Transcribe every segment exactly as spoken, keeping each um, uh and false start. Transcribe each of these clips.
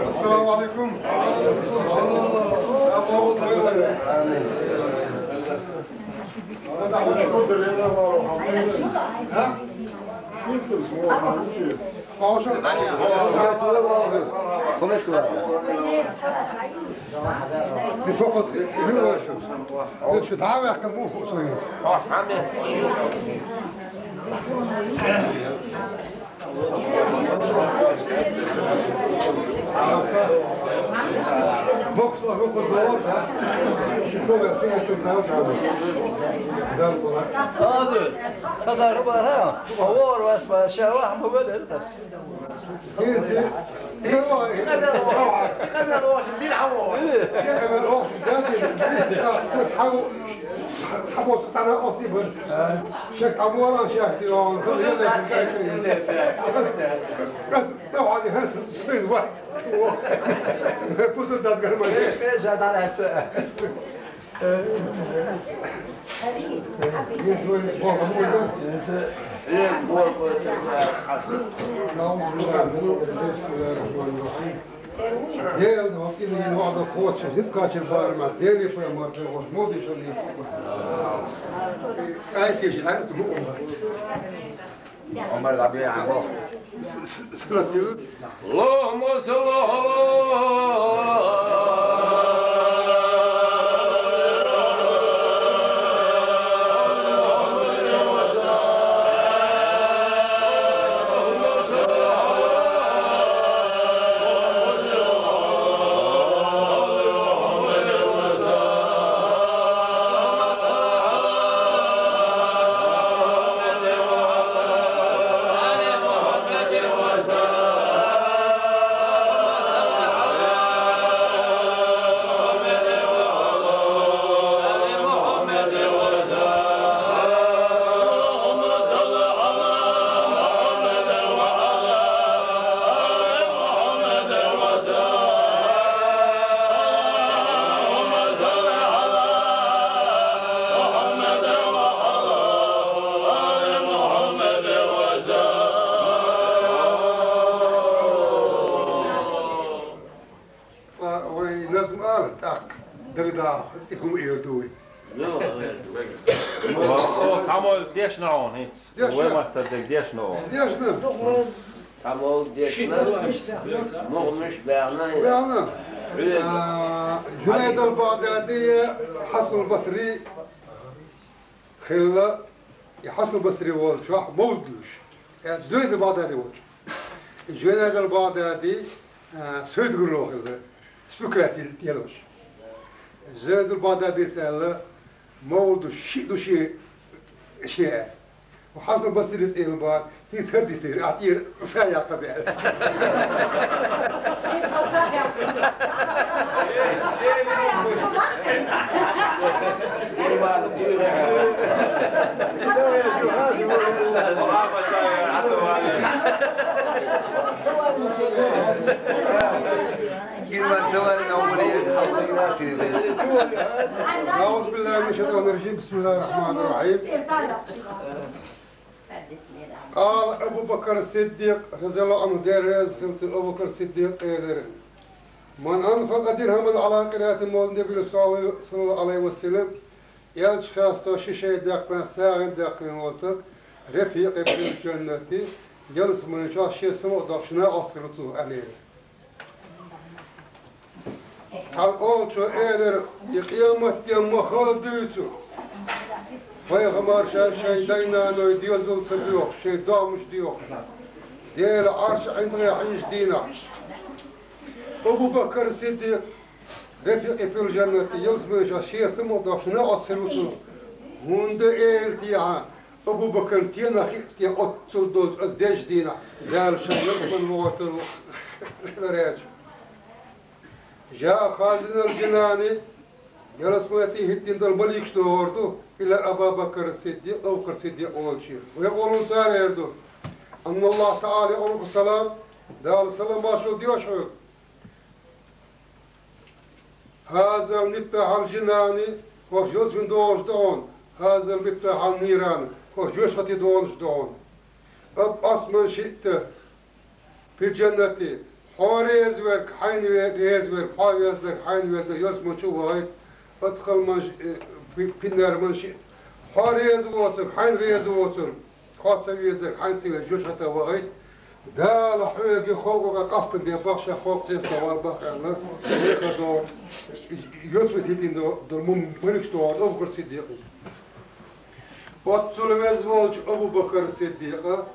السلام عليكم. Hazır. Kadar var ha. Olur basma. Şevah mı böyle? Дел вакъ ина вада кхочуш, зицкъачир барма, дели пайхамар пайхош, модишал и. Ай, киш, ай, су мукъумбац. Омар Лаби Амбо. С-, с-, с-, اللهم صل على Цкъа вай назма ала, тӀаккха дагадоагӀа, и хӀума эр ду вай. О, цхьаммо дешна хьуна хӀинца. Дешна. Вай маттара дерг дешна хьуна. Дешна. Цхьаммо дешна. Мугъмаш баьхна. Баьхна. Хьоьга. А, Жунайд ал-БагӀдади, Хьасан ал-Басри хилла, и Хьасан Басри волчохь мовлид луш. Э, Жунайд ал-БагӀдади волчу. И Жунайд ал-БагӀдади, э, суьйдагур хилла, спекуляци делош. Жунайд ал-БагӀдадис аьлла, мовлид шиъ ду шен, шен аьлла. Хьасан Басрис аьлла бара, хӀинца хӀара дисира, ахь тӀера са яккха еза аьлла. أعوذ بالله من الشيطان الرجيم. بسم الله الرحمن الرحيم. قال أبو بكر الصديق رضي الله عنه, Дела реза хилла цунна, Абу Бакр Сиддикъа элира: من أنفق درهما على قراءة مولد النبي صلى الله عليه وسلم, элча хестош ши шай даьккхина, сагӀина даьккхина волчу стага, رفيق في الجنة, ялсамани чохь шен самукъадоккхуш накъост хир ву цо, аьлла элира. Цхьана олучо элира: и къематде ма хала дуьйцу, пайхамарша шайн дай-наной доьзал ца доьхуш, шайн догӀмаш доьхуш, Делан Ӏарш ӀиндагӀехь Ӏийначу дийнахь. Абу Бакр Сиддикъ, رفيق في الجنة, ялсамани чохь шен самукъадоккхуш накъост хир ву цо. ХӀунда аьлла техьа, Абу Бакран стенах хиъна оццул долчу аса дезачу дийнахь Дала шайн ялсамани вохуьйтур ву аьлла. جاء خازن الجنان, ялсамани тӀе хӀиттина долу маликаш догӀур ду, إلى أبا بكر الصديق, Абу Бакр Сиддикъ волчу. Вай къоло цара эр ду: أن الله تعالى يقرئك السلام, Дала салам-маршалла доьшу хьоьга. هذا مفتاح الجنان, хӀорш ялсамани догӀуш ду хьуна, هذا مفتاح النيران, хӀорш жоьжахати догӀуш ду хьуна. أبعث من شئت, في الجنة, хьо реза верг, хьайна ве-, реза верг, хьо веза верг, хьайна веза верг ялсмала чу вахийта, аткъал ман ш-, э, пи-, пиннар ман ши-, хьо реза воцург, хьайна реза воцург, хьо ца везарг, хьайна ца везарг, жожагӀатен вахийта, Дала хьоьга халкъо къа-, къастам бе бахша халкъ хьеста вар бах аьлла, хьехар догӀур, ялсмала тӀа хӀиттийна до-, долу м-, маликаш догӀур Абу-Бакр Сиддикъ. Оццул веза волчу Абу-Бакр Сиддикъа,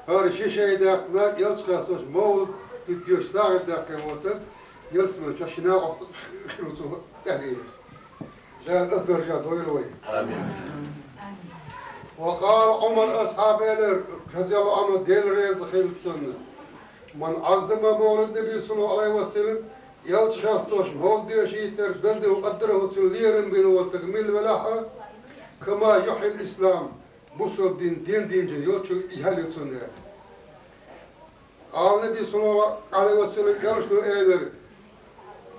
хӀара ши шай даьккхина, элчанах хьасташ мовлид доьшуш сагӀина даьккхина воцург, ялсмала чохь шен накъост хир ву цо аьлла. Дала оцу даржехь дойла вай. Амин. وقال عمر, асхьаб элира, رضي الله عنه, Дела реза хилла цунна: من عظم مولد النبي صلى الله عليه وسلم, элчанах хьасташ мовлид доьшийтар, даздина, قدره, цуьнан лерам бина волу стаг мила велахь а, كما يحيي الإسلام, бусалба дин, дин динчун йолчу ял ю цунна аьлла. قال النبي صلى الله عليه وسلم, элчано элира: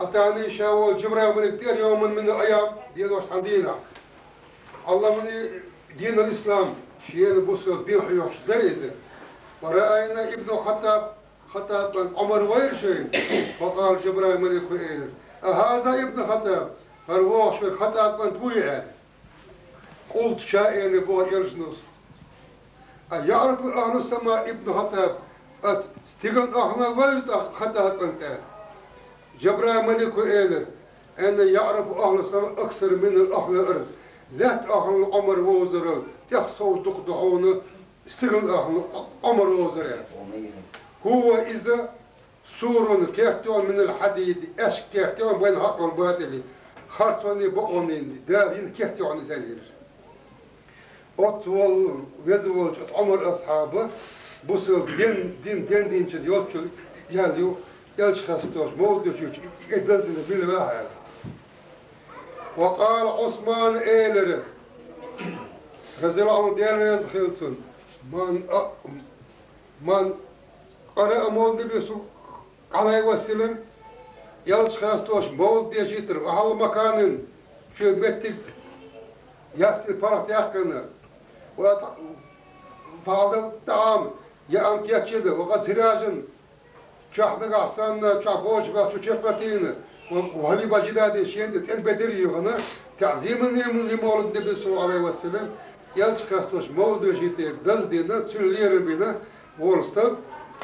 أتاني, ша волчу Жабраил малик тӀера, يوما من الأيام, дийна долуш цхьана дийнахь. علمني دين الإسلام, шена бусалба дин хьоьхуш дара иза. ورأينا ابن الخطاب, Хаттаб кӀант Ӏумар вайра шайна. فقال, Жабраил малико элира: أهذا ابن الخطاب, хӀара вогӀуш верг Хаттаб кӀант вуй? аьлла. قلت, ша элира боху элчано: أيعرف أهل السماء ابن الخطاب, оцу стигалан ахӀло вевза-кх Хаттаб кӀант? аьлла. Жабраил малико элира: أن يعرف أهل السماء أكثر من أهل الأرض, лаьттан ахӀло Ӏумар вовзарал тӀех сов дукха ду хьуна стигалан ахӀло Ӏумар вовзар аьлла. هو, иза, سور, керта ю хьуна, من الحديد, аьшка керта ю хьуна, بين الحق والباطل, харцонний, бакъонний, Дала йина керта ю хьуна иза аьлла. Оццу волу веза волчу оцу Ӏумар асхьаба бусалба дин, дин, дин динчун йолчу ял ю, элчанах хьасташ мовлид доьшуьйтуш, и даздина мила велахь аьлла. وقال عثمان, элира, رضي الله عنه, Дела реза хилла цунна: من, а, من قرأ مولد النبي صلى الله عليه وسلم, элчанах хьасташ мовлид доьшийтар, وأحل مكانا, чу меттиг яьссина, паргӀат яьккхина, وأط-, فأطعم الطعام, яа кечдина, وقد سراجا, чохь нагахь санна, чохь боцуш бац, чу чекх а тийна, وحليب جداد, шена тӀе цӀена бедар а йоьхна, تعظيما لمولد النبي صلى الله عليه وسلم, элчанах хьасташ мовлид доьшийтар даздина, цуьнан лерам бина волу стаг,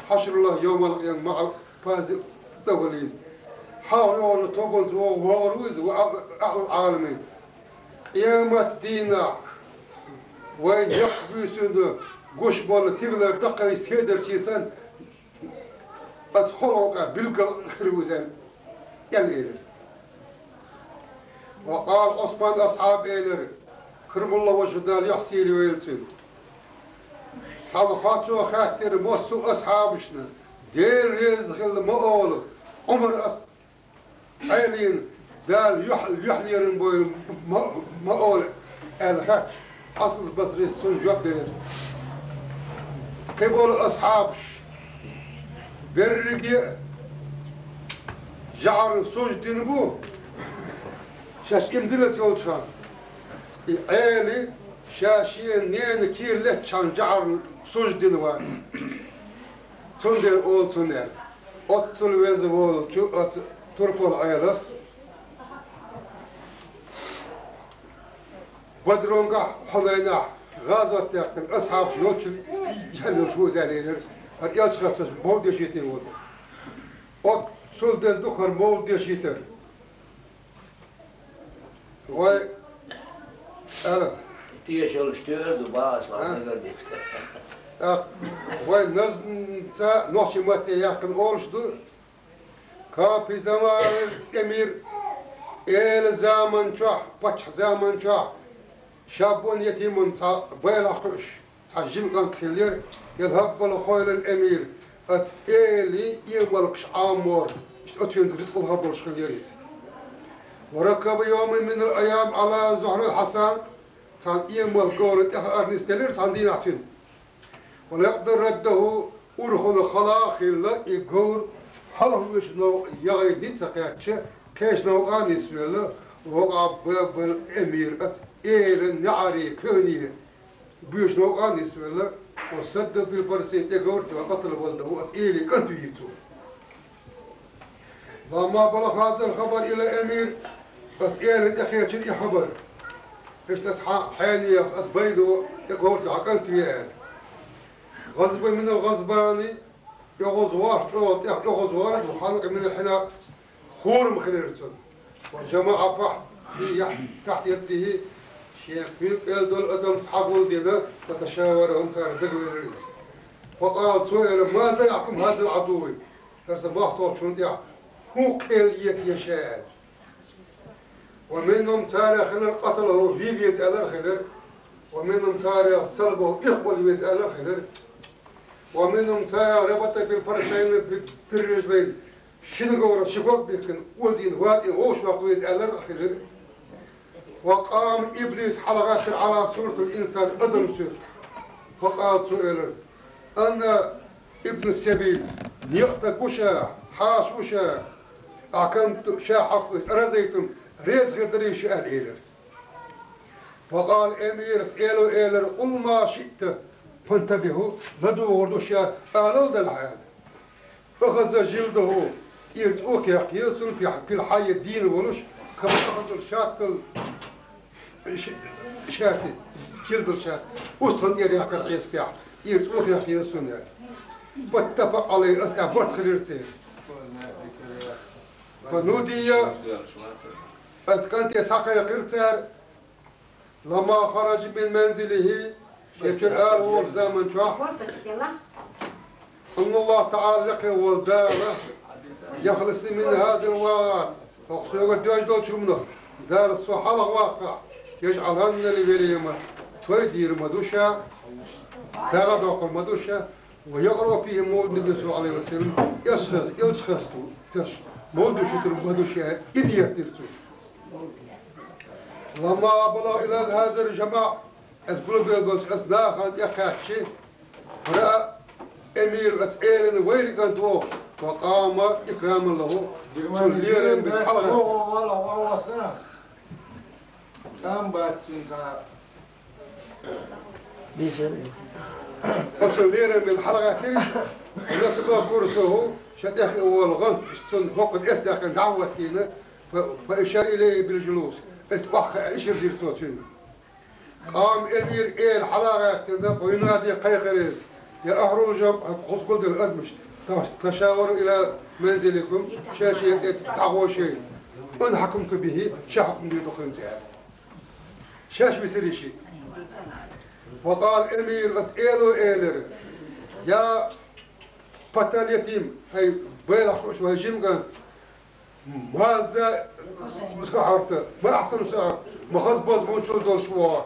حشر الله يوم القيامة مع الفائزين الأولين. Хьалха йогӀучу тобанца вогӀур ву иза, وأعلى العالمين. Къематдийнахь вайн яккха буьйсанна гуш болу тигалара даккхий седарчий санна, оцу халкъа билггал хир ву иза аьлла элира. وقال عثمان, асхьаба элира, каррамаллаху важхӀаху, Дала юьхь-сий лойла цуьнан: цхьана хатто хаьттира массо а асхьабашна, Дела реза хилла ма олу, Ӏумар ас Ӏелина, Дала юьхь-, юьхь лерина бойла ма, ма олу, аьлла хаьттича, Хьасан Басрис цунна жоп делира: кхин болу асхьабаш берриге а жӀарна сужда дина бу, шаьш иман диллина йолчу хенахь. И Ӏели ша шен ненан кийра леттачхьана жӀарна сужда дина вац. Цундела олу цунна аьлла. Оццул веза волчу оцу турпал Ӏелас Бадрунгахь, Хьунайнахь гӀазот даьккхина асхьабаш йолчу ял йолуш ву иза аьлла элира, хӀара элчанах хьасташ мовлид доьшийтина волу. Оццул деза ду хӀара мовлид доьшийтар. Вай, ала. Тешаллаш тоьар ду, бахьа, а? Вай назмца нохчийн матте яьккхина олуш ду: كان في زمان الأمير, эла заман чохь, паччахь заман чохь, شاب يتيم, цхьа байлахь хууш, цхьа жима кӀант хиллера, يلهب له خيل الأمير, оцу эли эмалкаш Ӏамор, иштта оцуьнца рицкъ лахар долуш хиллера иза. وركب يوما من الأيام على ظهر الحصان, цхьана эмал говра тӀе хаар нисделира цхьана дийнахь цуьнан. ولقد رده, урхалла хала а хилла, и говр хьалха вуьйш новкъа яхийта ницкъ ца кхаьчча, кхечу новкъа а нисвелла, ووقع باب الأمير, оцу элан неӀарий кевне буьйш новкъа а нисвелла, وسدد بالفرس, тӀеговра цо, قتل ولده, ас элий кӀант вийра цо. لما بلغ هذا الخبر إلى الأمير, ас элана тӀакхаьчар и хабар. Иштта ас хьа-, хьенех, ас байна, тӀеговра цо, хьа кӀант ве аьлла. غضب من الغضبان, оьгӀазвахар, чӀогӀа тӀех оьгӀазвахар, وخنق من الحنق, хурма хилира цунна. وجمع فح في يح-, تحت يده, шен куьйга кӀел долу адам схьагулдина, فتشاورهم, цара дагавелира иза. وقال, цо элира: ماذا يحكم هذا العدو, хӀара сан мохк тохучунна тӀехь хӀун кхел йета еза ша аьлла. ومنهم, царах хилира, قتله, ве веза аьлларг хилира. ومنهم, царах, سلبه, ихкъолла веза аьлларг хилира. ومنهم, царах, ربط بالفرسين بالرجلين, шина говрах ши ког бихкина, озийна, ватӀийна вовшах веза аьлларг а хилира. وقام إبليس, хьалагӀаттар, على صورة الإنسان, адам сурт. وقال, цо элира: أنا ابن السبيل, некъа стаг ву ша, хьаша ву ша, أحكمت, ша хьакъ, رضيتم, реза хир дарий шу аьлла элира. وقال الأمير, ас эло элира: قل ما شئت فانتبه, ладугӀур ду ша, алал делахь аьлла. أخذ جلده, тӀера цӀух яьккхира цунна, في, في الحي, дийна волуш, كما أخذ الشاة, ш-, شاة, жилдал шат, устагӀа тӀера яьккхар хьесапехь, тӀера цӀух яьккхира цунна. فاتفق عليه, ас тӀехь барт хилира церан. فنودي, ас кӀанте схьакхайкхира цара, لما خرج من منزله, шен чуьра ара волчу заман чохь, أن الله تعالى, лекха волу Дала, يخلصني من هذه الواقعة, хӀокху соьга доьжна долчу хӀуманах Дала со хьалхаваккхахь, يجعلن لي وليمة, той дийр ма ду ша, сагӀа доккхур ма ду ша, ويقرأ فيها مولد النبي صلى الله عليه وسلم, элча хест-, элча хесташ, мовлид чу тур ма ду ша, и ниет дира цо. لما بلغ إلى هذا الجمع, ас гулбелла болчу ас нахана тӀекхаьччи, رأى الأمير, ас элана вайра кӀант вохуш, وقام إكراما له, цунна лерам бина хьалагӀаьттира. Оцу лерам бина хьалагӀаьттира, ونصب كرسيه, шен тӀехь волу гӀант, цунна хӀокхуьнан эс даьккхина дӀа а хӀоттийна, ف-, فأشار إليه بالجلوس, ас охьахаа ишар дира цо цуьнга. قام الأمير, эла хьалагӀаьттина, وينادي, кхайкхира иза: يا أهل الجمع, хӀокху гулделла адамаш, تشاوروا إلى منزلكم, шаьш-шайн цӀе дӀагӀо шайн. أنا حكمت به, ша хьукам дийр ду хӀинца аьлла. Шаьш висира шиъ. وقال الأمير, ас эло элира: يا فتى اليتيم, хӀай байлахь хууш вай жима кӀант, ماذا صنعت, ما أحسن صنعت, ма хаза базбунчалла долуш ву хьо,